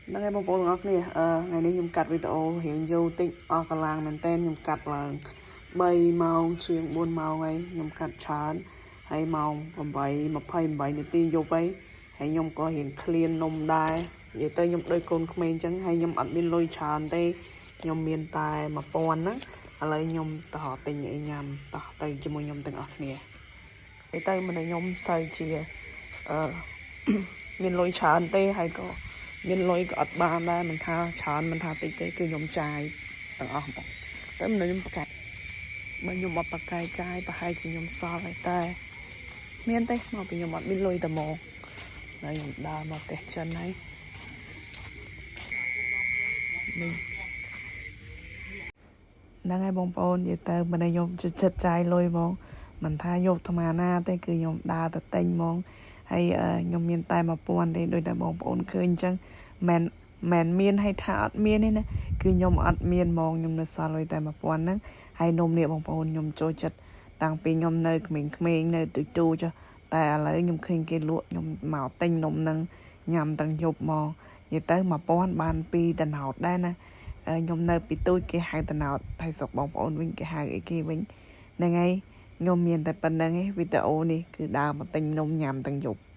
ហ្នឹងហើយបងប្អូនទាំងអស់គ្នាថ្ងៃនេះខ្ញុំកាត់វីដេអូរៀងយូរតិចអស់កម្លាំងមែនតើខ្ញុំកាត់ឡើង3ម៉ោងជាង4ម៉ោងហើយខ្ញុំកាត់ច្រើនហើយម៉ោង8:28នាទីយប់ហើយហើយខ្ញុំក៏រៀងឃ្លាននំដែរនិយាយទៅខ្ញុំដូចកូនក្មេងអញ្ចឹងហើយខ្ញុំអត់មានលុយច្រើនទេខ្ញុំមានតែ1000ហ្នឹងឥឡូវខ្ញុំទៅរកទិញអីញ៉ាំតោះទៅជាមួយខ្ញុំទាំងអស់គ្នានិយាយទៅមិនខ្ញុំសូវជាមានលុយច្រើនទេហើយក៏មានលុយក៏អត់បានដែរមិនថាច្រើនមិនថាតិចទេគឺខ្ញុំចាយទាំងអស់ហ្មងតែមិនខ្ញុំប្រកែកបើខ្ញុំអត់ប្រកែកចាយប្រហែលជាខ្ញុំសល់ហើយតែមានទេមកពីខ្ញុំអត់មានលុយតែមកហើយខ្ញុំដើរមកផ្ទះចិនហើយនេះហ្នឹងហើយបងប្អូននិយាយទៅមិនខ្ញុំចិត្តចាយលុយហ្មងមិនថាយកអាត្មាណាទេគឺខ្ញុំដើរទៅទិញហ្មងហើយខ្ញុំមានតែ1000ទេដោយតែបងប្អូនឃើញអញ្ចឹងមិនមិនមានឲ្យថាអត់មានទេណាគឺខ្ញុំអត់មានហ្មងខ្ញុំនៅសល់លុយតែ1000ហ្នឹងហើយនំនេះបងប្អូនខ្ញុំចូលចិត្តតាំងពីខ្ញុំនៅក្មេងៗនៅទូចទូចតែឥឡូវខ្ញុំឃើញគេលក់ខ្ញុំមកទិញនំហ្នឹងញ៉ាំទាំងយប់ហ្មងនិយាយទៅ1000បាន2តំណោតដែរណាខ្ញុំនៅពីទូចគេហៅតំណោតហើយស្រុកបងប្អូនវិញគេហៅអីគេវិញហ្នឹងហើយខ្ញុំមានតែប៉ុណ្្នឹងឯងវីដេអូនេះគឺដើរមកទិញនំញ៉ាំទាំងយប់។